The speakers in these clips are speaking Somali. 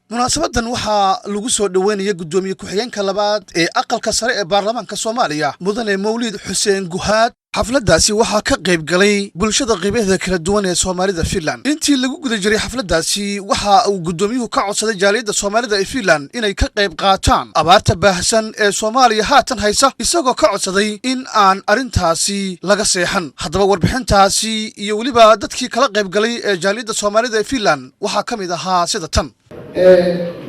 Munaasabadan waxaa lagu soo dhoweynaya guddoomiye ku-xigeenka labaad ee Aqalka Sare ee Baarlamaanka Soomaaliya, Mudane Mawliid Xuseen Guhaad. Xafladdaasi waxaa ka qayb galay bulshada qaybaheeda kala duwan ee Soomaalida Finland. Intii lagu guda jiray xafladdaasi, waxa uu guddoomiyuhu ka codsaday jaaliyadda Soomaalida ee Finland inay ka qayb qaataan abaarta baahsan ee Soomaaliya haatan haysa, isagoo ka codsaday in aan arrintaasi laga seexan. Haddaba, warbixintaasi iyo weliba dadkii kala qayb galay ee jaaliyadda Soomaalida ee Finland waxaa ka mid ahaa sida tan.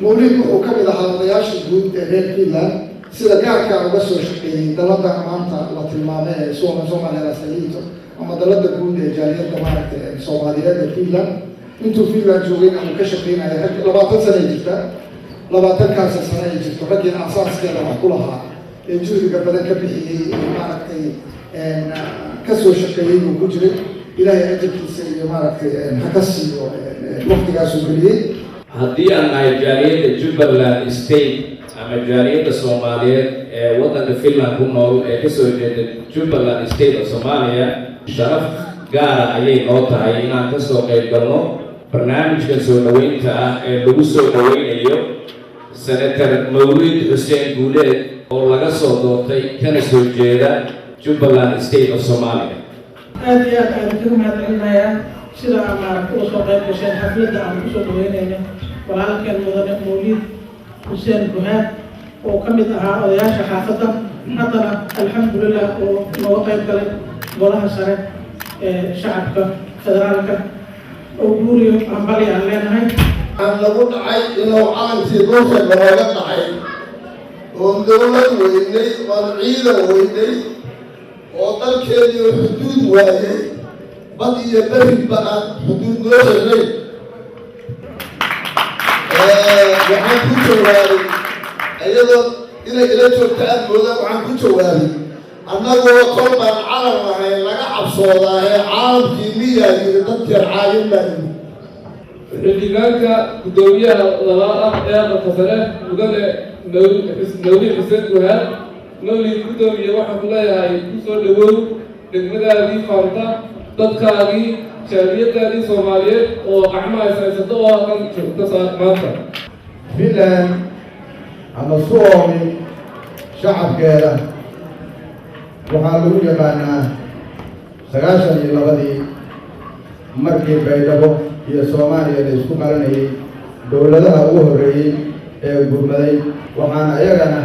Mawliid wuxuu ka mid ahaa odayaasha guud ee reer Finland, sida gaarka uga soo shaqeeyey dalada maanta la tilmaamay ee Suomalaisliitto ama dalada guud ee jaaliyadda, maaragtay, Soomaaliyeed ee Finland. Intuu Finland joogayna uu ka shaqeynaya rag 20 sana ay jirta. 20-kaasa sano ay jirto, raggii asaaskeeda wax ku lahaa ee juhdiga badan ka bixiyey ee, maaragtay, ka soo shaqeeyey buu ku jiray. Ilaahay ajarkiisa iyo, maaragtay, ha ka siiyo waqtigaasuu geliyey. Haddii aan nahay jaaliyadda Jubbaland State ama jaaliyadda Soomaaliyeed ee waddanka Finland ku nool ee kasoo jeeda Jubbaland State of Somalia, sharaf gaara ayay noo tahay inaan kasoo qayb galno barnaamijkan soo dhoweynta ah ee lagu soo dhoweynayo Senator Mawliid Xuseen Guuleed oo laga soo doortay kana soo jeeda Jubbaland State of Somalia. Aad iyo aad aan kaga mahad celinayaa sida aan, maaragta, uga soo qayb gasheen xafladda aan kusoo dhaweynayno walaalkeen Mudane Mawliid Xuseen Guhaad, oo ka mid ahaa odayaasha xaafadda, haddana alxamdulilah oo nooga qayb galay Golaha Sare ee Shacabka Federaalka oo guuriyo. Hambali aan leenahay. Waxaan lagu dhacay inuu calankii dhulka nooga dhacay, oon dowlad weynay, oon ciidan weynay, oo dalkeennii xuduud waayey, bad iyo berriba aan xuduud noo xirnayn. Waxaan ku jawaabay iyadoo inay ila joogta aad moodaan. Waxaan ku jawaabay: "Annagoo kol baan calan lahayn laga cabsoodaahe, caalamkii miyaa yiri dadkeen caayin baa yiri?" Xildhibaanka guddoomiyaha labaad ah ee Aqalka Sare, Mudane Mawliid Xuseen Guhaad. Mawlid, guddoomiye, waxaan ku leeyahay ku soo dhawow degmadaadii Faanta, dadkaagii, jaaliyadaadii Soomaaliyeed oo gacmaha is haysato oo halkan joogta maanta. Finland ama Suomi shacabkeeda waxaa lagu yaqaanaa 92-dii markii Baydhabo iyo Soomaaliya la isku qaranayay, dowladaha ugu horreeyey ee gurmaday. Waxaana iyagana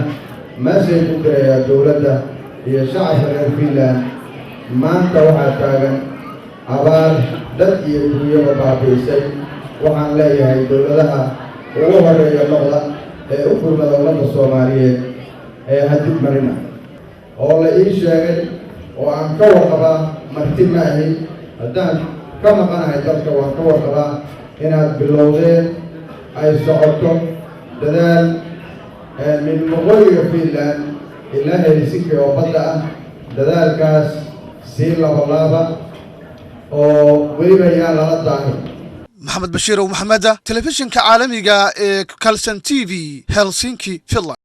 message u dirayaa dowladda iyo shacabka reer Finland: maanta waxaa taagan abaar dad iyo dunyaba baabi'isay. Waxaan leeyahay, dowladaha ugu horreeya noqda ee u gurmada ummadda Soomaaliyeed ee hadib marina oo la ii sheegay oo aan ka warqabaa. Marti ma ahi, haddaan ka maqanahay dalka waan ka warqabaa inaad bilowdeen, ay socoto dadaal min waqooyiga Finland ilaa Helsinki oo badda ah. Dadaalkaas sii labalaaba oo weliba yaa lala daahin. Maxamed Bashiir Ow Maxameda, telefishinka caalamiga ee Kalsan TV, Helsinki, Finland.